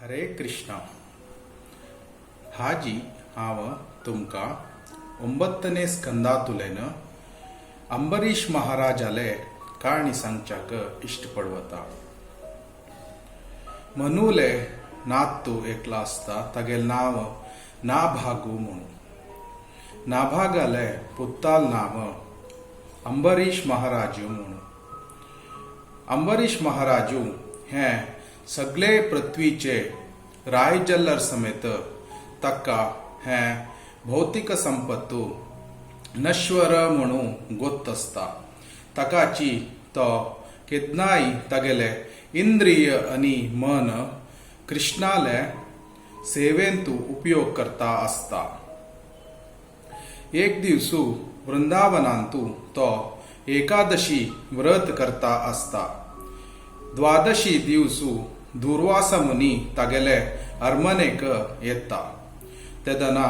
हरे कृष्ण. हाजी हांव तुमकां ಒಂಬತ್ತನೇ ಸ್ಕಂದಾತುಲೆನ ಅಂಬರೀಷ್ ಮಹಾರಾಜಾಲೆ ಕಾಣಿ सांगच्याक इश्ट पडवता. मनुले नातू एकलो आसता, तागेलें नांव नाभागू म्हणून. नाभागाले पुत्ताल नांव अंबरीश महाराजू म्हणून. अंबरीश महाराजू हे सगळे पृथ्वीचे रायजल्लर समेत ताका हें भौतिक संपत्तू नश्वर म्हणून गोत्त आसता. ताकाची तो केन्नाय तागेले इंद्रिय आनी मन कृष्णाले सेवेंतु उपयोग करता आसता. एक दिवसू वृंदावनांतु तो एकादशी व्रत करता आसता. द्वादशी दिवसू दुर्वासा मुनी तागेले अरमनेक येता. तेदना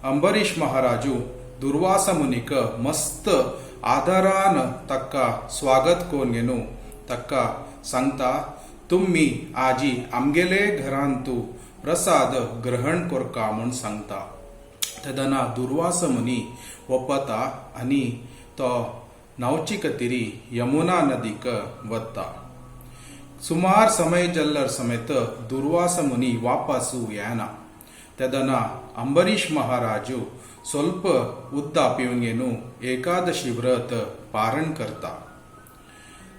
अंबरीश महाराजू दुर्वासा मुनीक मस्त आदरान ताका स्वागत कोरून घेवन ताका सांगता, तुमी आजी आमगेले घरांतु प्रसाद ग्रहण करका म्हूण सांगता. तेदना दुर्वासा मुनी वपता आनी तो न्हावची खातीर यमुना नदीक वता. सुमार समय जल्लर समेत दुर्वासा मुनी वापसू येना. तेदना अंबरीश महाराजू ಸ್ವಲ್ಪ ಉದ್ದ ಪಿವಂಗೇನು ಏಕಾದಶಿ ವ್ರತ ಪಾರಣ करता.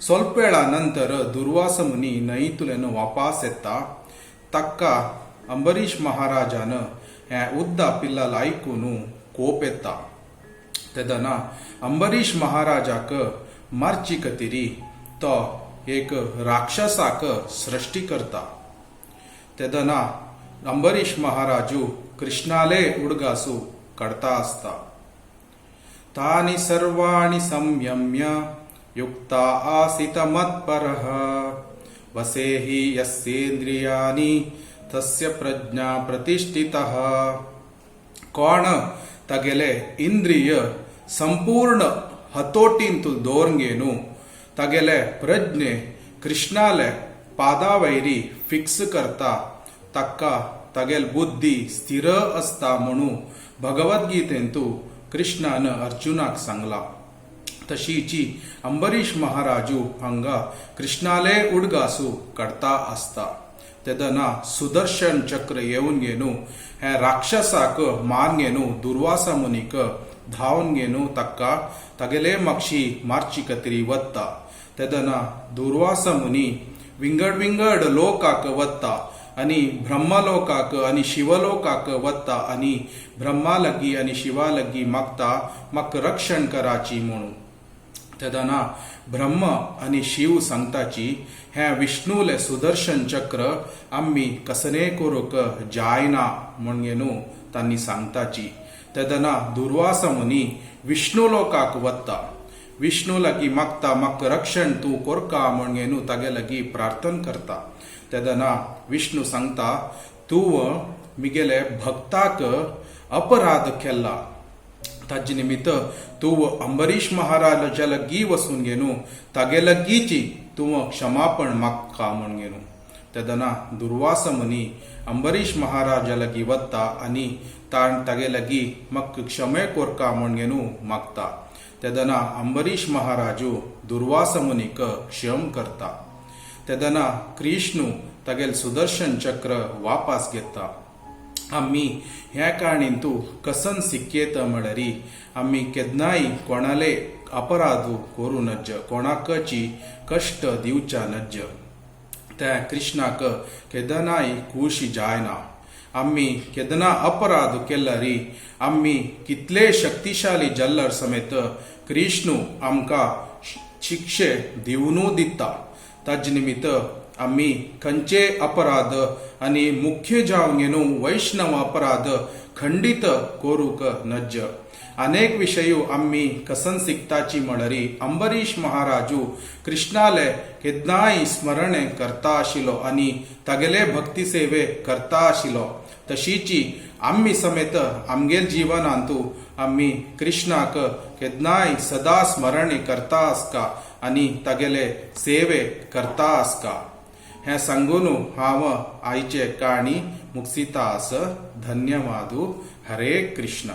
ಸ್ವಲ್ಪ ವೇಳ ನಂತರ दुर्वाಸ मुनी न्हंयतुल्यान वापास येता. ताका अंबरीश महाराजान हें उद्दा पिल्लाल आयकून कोप येता. तेदना अंबरीश महाराजाक मारची खातीर तो एक राक्षसाक सृष्टी करता. तेदना अंबरीश महाराजू कृष्णाले उडगासू काडता आसता. तानि सर्वाणि संयम्य युक्ता आसीत मत्परः वसे हि यस्येन्द्रियाणि तस्य प्रज्ञा प्रतिष्ठितः. कोण तागेले इंद्रिय संपूर्ण हतोटींतु दवरगेनु तागेले प्रज्ञे कृष्णाले पादावैरी फिक्स करता, ताका तागेल बुद्धी स्थिर आसता म्हणून भगवद्गीतेंतु कृष्णान अर्जुनाक सांगला. तशीची अंबरीश महाराजू हांगा कृष्णाले उडगासू काडता आसता. तेदना सुदर्शन चक्र येवन घेनु हे राक्षसाक मान घेनु दुर्वासा मुनीक धांवन घेनु ताका तागेले मागशी मारची खातीर वता. तेदना दुर्वासा मुनी विंगड विंगड लोकाक वता आनी ब्रह्मलोकाक आनी शिवलोकाक वता आनी ब्रह्मा लागीं आनी शिवा लागीं मागता, म्हाका रक्षण कराची म्हणून. तेदना ब्रह्म आनी शिव सांगताची, हें विष्णुलें सुदर्शन चक्र आमी कसने करूंक जायना म्हण न्हू तांणी सांगताची. तेदना दुर्वासा मुनी विष्णु लोकाक वता. विष्णु लागीं मागता, म्हाका रक्षण तूं कोरका म्हण न्हू तागे लागीं प्रार्थना करता. तेदना विष्णु सांगता, तूं मिगेले भक्ताक अपराध केला, ताजे निमित्त तूं अंबरीश महाराजा लागीं वचून घेनु तागे लागींची तूं क्षमापण मागका म्हण घेनु. तेदना दुर्वासा मुनी अंबरीश महाराजा लागीं वता आनी तागे लागीं म्हाका क्षमे कोरका म्हण घेनु मागता. तेदना अंबरीश महाराजू दुर्वासा मुनीक क्षम करता. तेदना कृष्णू तागेल सुदर्शन चक्र वापास घेता. आमी ह्या कारणींतू कसन सिक्येत म्हळ्यार आमी केन्नाय कोणाले अपराध करूं नज, कोणाकची कश्ट दिवच्या नज. त्या कृष्णाक केदनाय खुशी जायना. आमी केदना अपराध केल्यारी आमी कितले शक्तिशाली जल्लर समेत कृष्णू आमकां शिक्षे दिवनू दिता. ताजे निमित्त आमी खंयचे अपराध आनी मुख्य जावन न्हू वैष्णव अपराध खंडीत करूंक नज. अनेक विशयू आमी कसन सिकताची म्हळ्यार अंबरीश महाराजू कृष्णाले केन्नाय स्मरणे करता आशिल्लो आनी तागेले भक्ती सेवे करता आशिल्लो. तशीची आमी समेत आमगेल जीवनांतू आमी कृष्णाक केन्नाय सदा स्मरणे करता आसका आनी तागेले सेवे करता आसका. हें सांगून हांव आयचे काणी मुक्सितास. धन्यवाद. हरे कृष्ण.